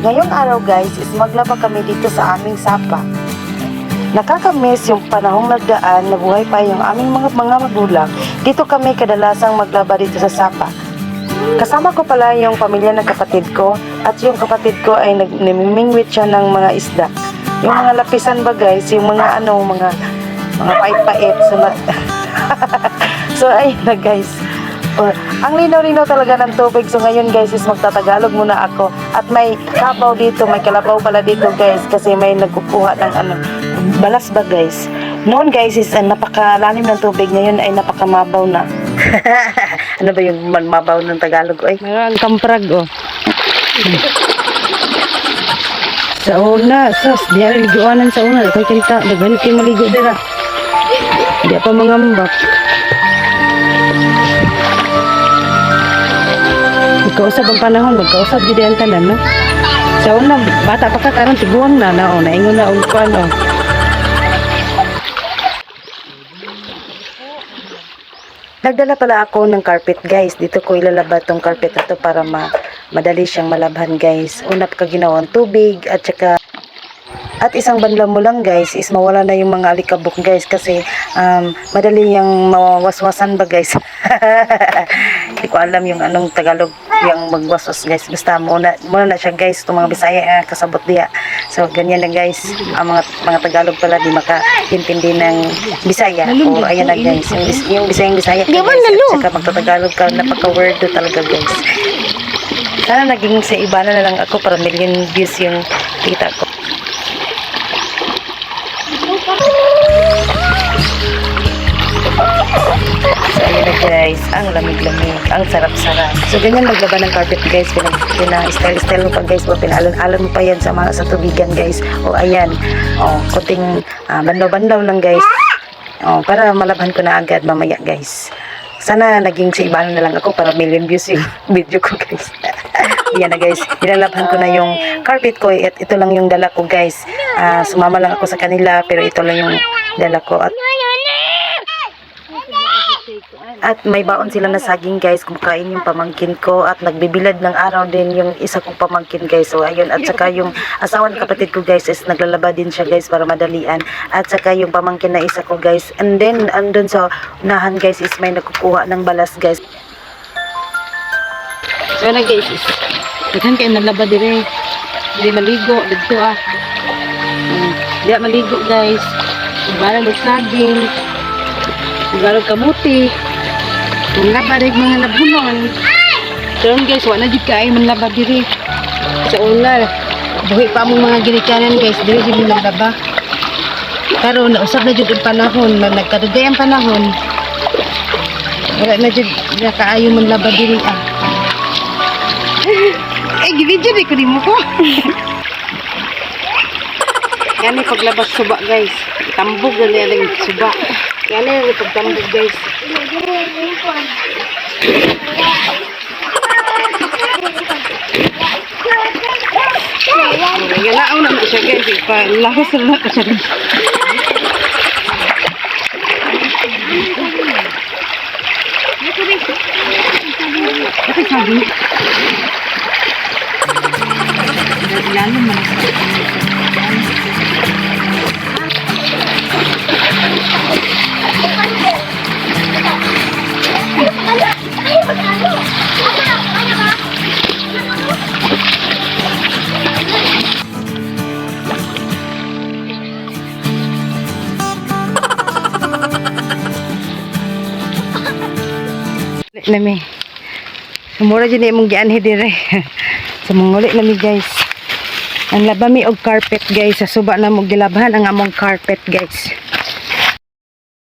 Ngayong araw, guys, is maglaba kami dito sa aming sapa. Nakakamiss yung panahong nagdaan na buhay pa yung aming mga magulang. Dito kami kadalasang maglaba dito sa sapa. Kasama ko pala yung pamilya ng kapatid ko at yung kapatid ko ay namimingwit siya ng mga isda. Yung mga lapisan ba, guys, yung mga ano, mga pait-pait. So ayun na, guys. Or, ang linaw-linaw talaga ng tubig. So ngayon, guys, is magtatagalog muna ako. At may kabaw dito, may kalabaw pala dito, guys, kasi may nagkukuha ng ano, balas ba, guys. Noon, guys, is napakalalim ng tubig. Ngayon ay napakamabaw na. Ano ba yung mabaw ng Tagalog? Ay, Meron kamprag oh. Sa una, sus, di ari liguanan sa una. Kay kita, daghan kay maligo dira. Di pa mangambak. Magkausap ang panahon, magkausap gid ang tanan, no? Sa una, bata pa ka karon tiguang na na oh, naingon na og kuan oh. Nagdala pala ako ng carpet, guys. Dito ko ilalaba tong carpet na to para madali siyang malabhan, guys. Una pa ginawang tubig at saka at isang banla mo lang, guys, is mawala na yung mga alikabok, guys, kasi madali yung mawawaswasan ba, guys. Hindi ko alam yung anong Tagalog yung magwaswas, guys. Basta muna, muna na siya, guys. Itong mga Bisaya kasabot diya. So ganyan na, guys. Ang mga Tagalog pala di makaintindi ng Bisaya. O ayan na, guys. Yung Bisayang Bisaya ka, guys. At saka magtatagalog ka, napaka-weirdo talaga, guys. Sana naging sa iba na lang ako para million views yung kita ko. So, ayun na, guys, ang lamig-lamig, ang sarap-sarap. So, ganyan maglaba ng carpet, guys. Pina-style-style mo pa, guys. O, pinaalon-alon mo pa yan sa tubigan, guys. O, ayan. O, kunting bandaw-bandaw lang, guys. O, para malabhan ko na agad mamaya, guys. Sana naging sa iba na lang ako para million views yung video ko, guys. Yan na, guys. Nilalabhan ko na yung carpet ko. At ito lang yung dala ko, guys. Sumama lang ako sa kanila pero ito lang yung dala ko. At may baon sila na saging, guys, kumakain yung pamangkin ko at nagbibilad ng araw din yung isa kong pamangkin, guys. So ayun, at saka yung asawa ng kapatid ko, guys, is naglalaba din siya, guys, para madalian. At saka yung pamangkin na isa ko, guys. And then andun sa unahan, guys, is may nagkukuha ng balas, guys. So na, guys, is daghan kay nalaba dire. Di maligo didto ah. Di maligo, guys. Barang og saging. Barang kamuti. Manlaba rin mga labunon. Karon, guys, wala jud kaayo manlaba diri. Sa una, buhi pa among mga ginikanan, guys, diri jud manlaba. Karon nausab na jud ang panahon, nagkadugay ang panahon. Wala na jud na kaayo manlaba diri ah. Ay, gibidyo di ko nimo ko. Yan ay paglabas suba, guys. Tambog na niya ng suba. Yan ay pagtambog, guys. Yan na, na siya, guys. Palahos na na siya. Bakit sabi? Lalo man. Nami. Sumura dyan imong gianhi dire. Sumunguli nami, guys. Ang laba mi og carpet, guys. Sa suba na mo gilabhan ang among carpet, guys.